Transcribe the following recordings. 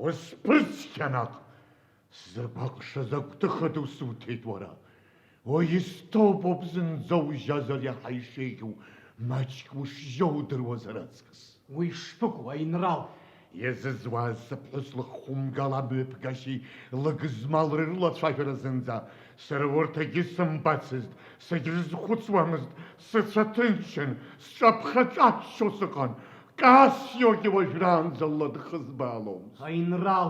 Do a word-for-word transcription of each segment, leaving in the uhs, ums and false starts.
Усԥырцқьа наҟ! Сзыргәаҟшаз агәҭыха ду суҭеит уара. Уи исҭоубоуп зынӡа ужьазар иаҳа ишеиӷьу, маҷк ушжьо удыруазар аҵкыс. Уи шԥыкәу, аинрал? Иазызуаз сыԥҳәыс лыххәымгала амҩаԥгашьеи лыгызмалреи рылацәажәара зынӡа сара урҭ егьысымбацызт, сагьрызхәыцуамызт, сыцәа ҭынчын, сҿаԥха-ҿаччо сыҟан. Кассиогьы уажәраанӡа лла дхызбааломызт. Аинрал,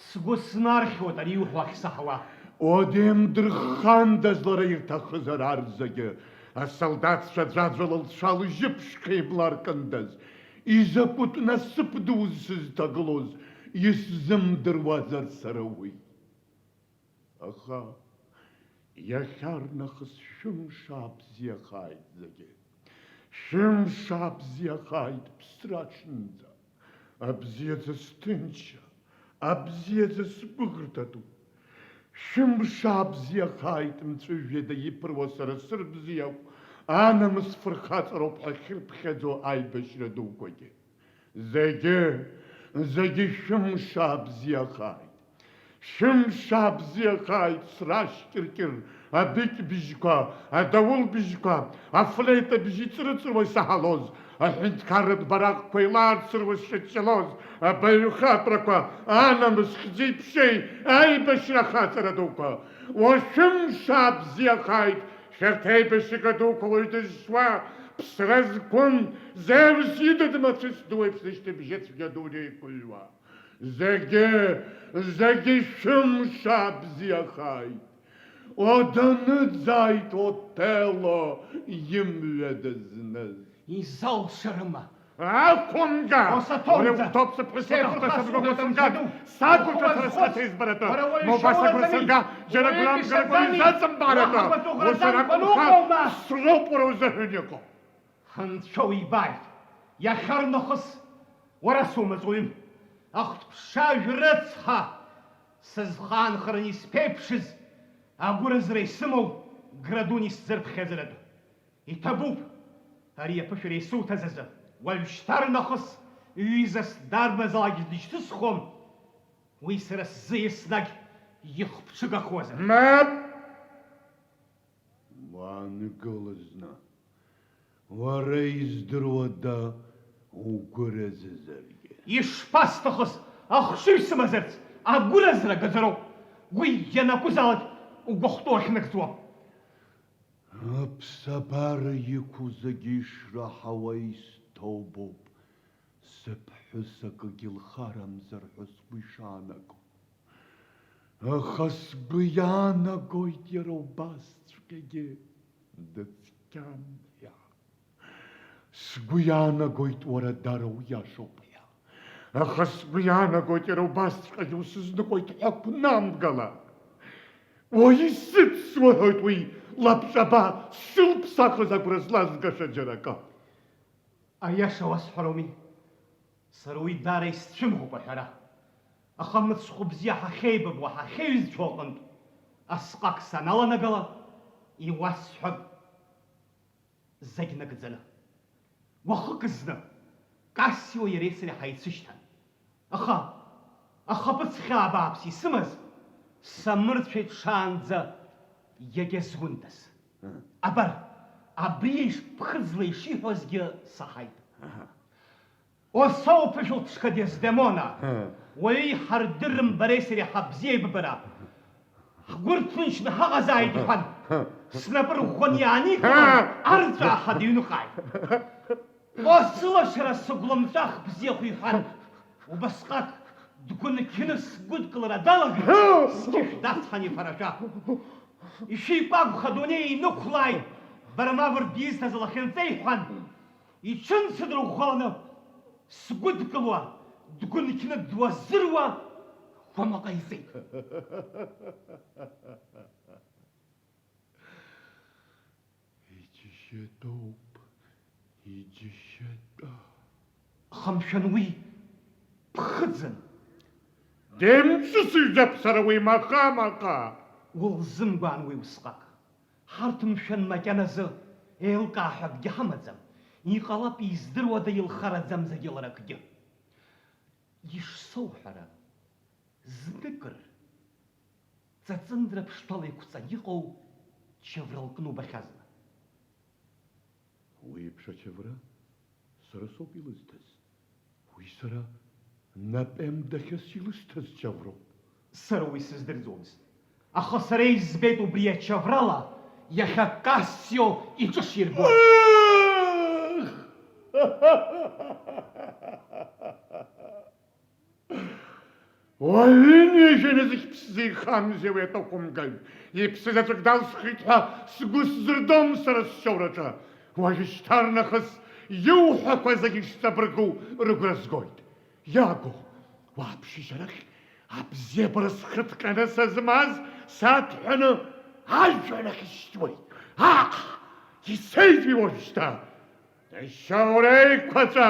сгәы снархьуеит ари иуҳәо ахьсаҳауа. Одем дырххандаз лара ирҭахызар ар зегьы, асолдаҭцәа ӡәаӡәала лцәа лжьыԥшқа еимларкындаз, изакәытә насыԥ дуз сызҭагылоз, исзымдыруазар сара уи. Аха иахьарнахыс шәымш аабзиахааит зегьы. Шәымш аабзиахааит ԥсраҽнынӡа. Абзиаӡа сҭынчра, абзиаӡа сгәыӷырҭа ду. Шәымш аабзиахааит мҵәыжәҩада иԥыруа сара сырбзиахә, анамыс фырхаҵароуп ҳәа ахьырԥхьаӡо аибашьра дуқәагьы. Зегьы, зегьы шәымш аабзиахааит. Шәымш аабзиахааит, срашь кьыркьыр, абыкь быжьқәа, адауыл быжьқәа, афлеита быжь иҵрыҵруа исаҳалоз, аҳәынҭқарратә бараҟқәа еилаарцыруа сшыччалоз, абаҩхатәрақәа, анамыс хьӡи-ԥшеи, аибашьра ахаҵара дуқәа. Уа шәымш аабзиахааит, шәарҭ аибашьыга дуқәа уаҩ дызшьуа, ԥсра зқәым, зеҩс идыд мацәыс ду еиԥш зышьҭыбжьы цәгьа ду реиқәыҩуа. Зегьы, зегьы шәымш аабзиахааит. О, даныӡааит Отелло имҩа дызныз. Изалшарыма? Ақәымга! Уара угәҭоуп сыԥҳәыс лҭахда сабгахәа сымган, сакәыршәа сара схаҭа избаратәы. Моба сагәра сымга, џьара гәрамгара гәра изаҵымбаратәы. Ус аракәымха, сроуп уара узыҳәан иҟоу. Анцәа уибааит, иахьарнахыс уара сумаҵ уаҩым. Ахәҭԥшаажә рыцҳа, сызхаанхараны исԥеиԥшыз, агәыразра исымоу градун исзырԥхьаӡаратәы. Иҭабуп, ари аԥышәара исуҭаз азы, уажәшьҭарнахыс ҩызас дарбанзаалакгьы дышьҭысхуам, уи сара сзы еснагь ихԥҽыгахуазар. Мап! Уаангыл зны. Уара издыруада угәыразызаргьы? Ишԥасҭахыз, ахшыҩ сымазарц, агәыразра гаӡароуп. Уи ианакәызаалак угәахәтәы ахьнагӡуа. Аԥсабара иқәу зегьы ишраҳауа исҭоубоуп, сыԥҳәыс акгьы лхарамзар ҳәа сгәы ишаанаго. Аха сгәы иаанагоит иара убасҵәҟьагьы дыцқьан ҳәа. Сгәы иаанагоит уара дара уиашоуп ҳәа. Аха сгәы иаанагоит иара убасҵәҟьагьы усызныҟәеит ҳәа қәнамгала. Уаҩы сыцсуҳәоит уи лабҿаба сылԥсахыз агәра злазгаша џьара акы. Аиаша уасҳәароуми, сара уи даара исцәымӷуп аҳәара. Аха мыцхәы бзиа ҳахьеибабо, ҳахьеиҩызцәоу аҟынтә, асҟак саналанагала, иуасҳәап зегь нагӡаны. Уахык зны, Кассио иареи сареи ҳаицышьҭан. Аха, ахаԥыц хьаа бааԥс исымаз, самырцәеит шаанӡа иагьазгәындаз. Мм. Абар, абри еиԥш ԥхыӡла ишиҳәозгьы саҳаит. Аҳа. Осоу ԥышәылҭшқа Дездемона, Мм. уаҩы иҳардыррым бареи сареи ҳабзиеибабара. Ҳгәы рҭынчны ҳаҟазааит, иҳәан, снапы рӷәӷәаны иааникылан, арҵәааҳа дыҩныҟааит. О, сылашара сыгәлымҵәах бзиахә, иҳәан, убасҟак дгәынқьны сгәыдкылара далагеит, сқьышә дацҳан ифарашәа. Ишәикәагәха адунеи инықәлааит, бара мавр дизҭаз лахьынҵа, иҳәан, иҽынсыдрыӷәӷәаланы, сгәыдкылуа, дгәынқьны дуазыруа, уама ҟаиҵеит. Иџьашьатәуп, иџьашьатәа. Аха, мшәан, уи ԥхыӡын. Демҵысыжәдап сара уи маҟа-маҟа. Улзымгәаан уи усҟак. Ҳарҭ, мшәан, макьаназы еилкаа ҳәа акгьы ҳамаӡам. Иҟалап, издыруада илхараӡамзаргьы лара акгьы. Ишсоуҳәара, Зныкыр, ҵаҵындра ԥштәала иқәҵаны иҟоу чавра лкны убахьазма? Уи еиԥш ачавра сара соуп илызҭаз. Уи сара напем дахьас илысҭаз чавроуп. Сара уи сыздырӡомызт. Аха сара избеит убри ачаврала иахьа Кассио иҿы ширбо. Уаҩы инижьны зегь ԥсӡа ихамзи уи атәақәымгаҩ. Иԥсы заҵәык далсхит ҳәа сгәы сзырдом сара сшьоураҿы. Уажәшьҭарнахыс иуҳәақәа зегь шҵабыргу рыгәра згоит. Иаго, уааԥшыжь арахь, абзиабара схы ҭҟьаны сызмаз саҭәҳәаны ажәҩан ахь исшьуеит. Аҟ! Исеит уи уажәшьҭа! Ишьоура еиқәаҵәа,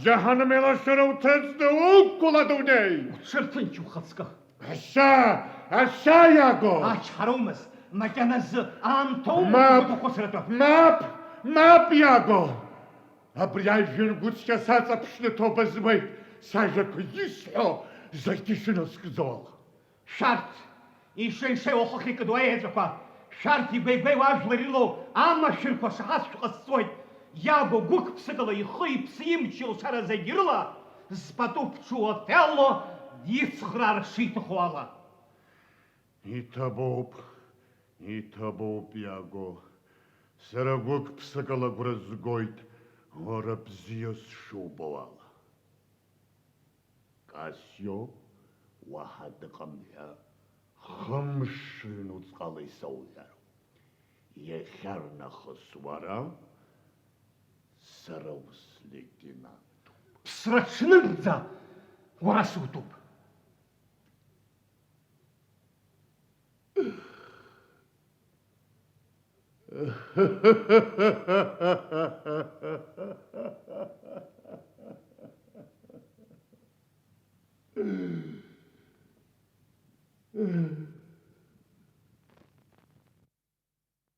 џьаҳаным илашара уҭыҵны уқәгыл адунеи! Уҽырҭынч ухаҵкы! Ашьа, ашьа, Иаго! Ачҳароумызт, макьаназы аамҭоума Мап, угәаҭахәыцратәы? Мап, мап, Иаго! Абри ажәҩан гәыцқьа саҵаԥшны ҭоуба змоуит, сажәақәа исҳәо зегьы шынаскӡо ала. Шәарҭ, ишеи-шеиуа хыхь икыду аеҵәақәа, шәарҭ игәеигәеиуа ажәлар ирылоу амашәырқәа шаҳаҭ шәҟасҵоит, Иаго гәык-ԥсыкала ихы-иԥсы имч-илшара зегь рыла, зпату ԥҽу Отелло ицхраар шиҭаху ала. Иҭабуп, иҭабуп, Иаго. Сара гәык-ԥсыкала агәра згоит, уара бзиа сшубо ала. Кассио уаҳа дыҟам ҳәа хымш ҩнуҵҟала исоуҳәароуп. Иахьарнахыс уара сара услеитенантуп. Ԥсра ҽнынӡа уара сутәуп.